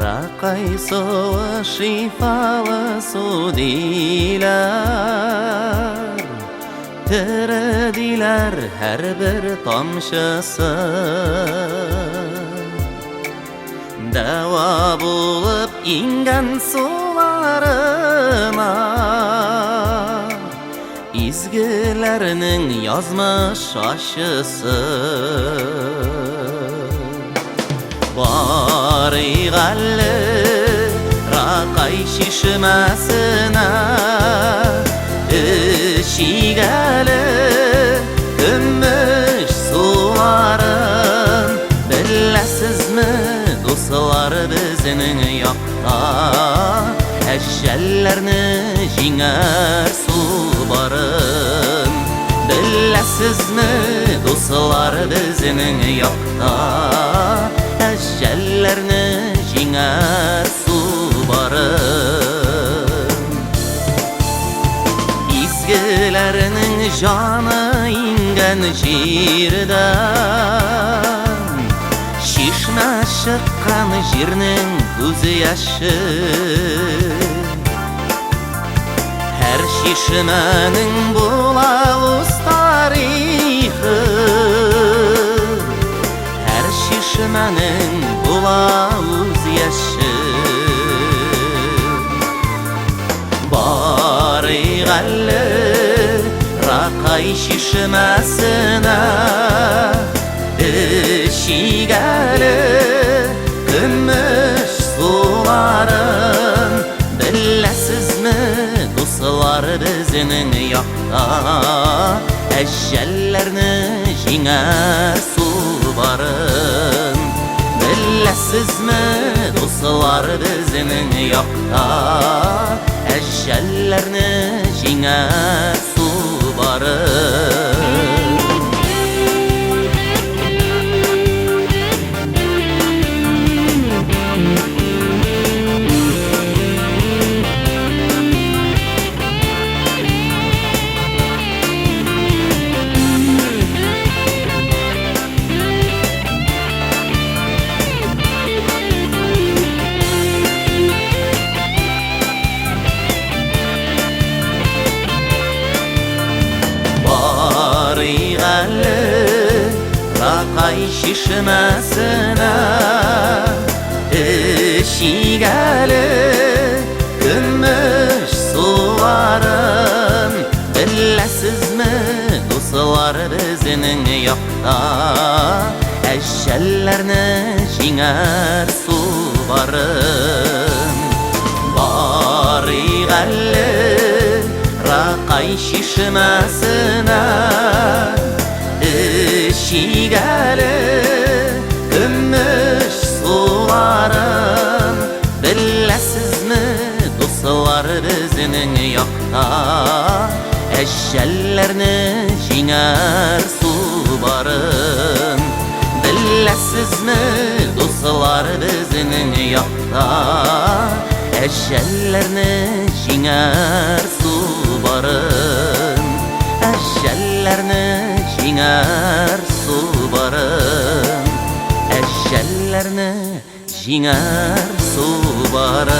Ракай суы шифалы су диләр. Тере диләр һәрбер тамчысы. Дәва булып иңгән суларына Изгеләрнең язмыш ачысы. Барыйк әле Ракай чишмәсенә, Эчик әле көмеш суларын. Беләсезме, дуслар, безнең якта Әҗәлләрне җиңәр су барын. Беләсезме, дуслар, безнең якта Әҗәлләрне җиңәр су барын. Изгеләрнең җаны иңгән җирдән, Чишмә чыккан җирнең күзе яше. Һәр чишмәнең була үз тарихы, Һәр чишмәнең була үз яше. Барыйк әле Ракай чишмәсенә, Эчик әле көмеш суларын. Беләсезме, дуслар, безнең якта Әҗәлләрне җиңәр су барын. Беләсезме, дуслар, безнең якта Әҗәлләрне җиңәр су барын. Барыйк әле Ракай чишмәсенә, Эчик әле көмеш суларын. Беләсезме, дуслар, безнең якта Әҗәлләрне җиңәр су барын. Барыйк әле Ракай чишмәсенә, Эчик әле көмеш суларын. Беләсезме, дуслар, безнең якта Әҗәлләрне җиңәр су барын. Беләсезме, дуслар, безнең якта Әҗәлләрне җиңәр су барын. Әҗәлләрне җиңәр су барын. Әҗәлләрне җиңәр су барын.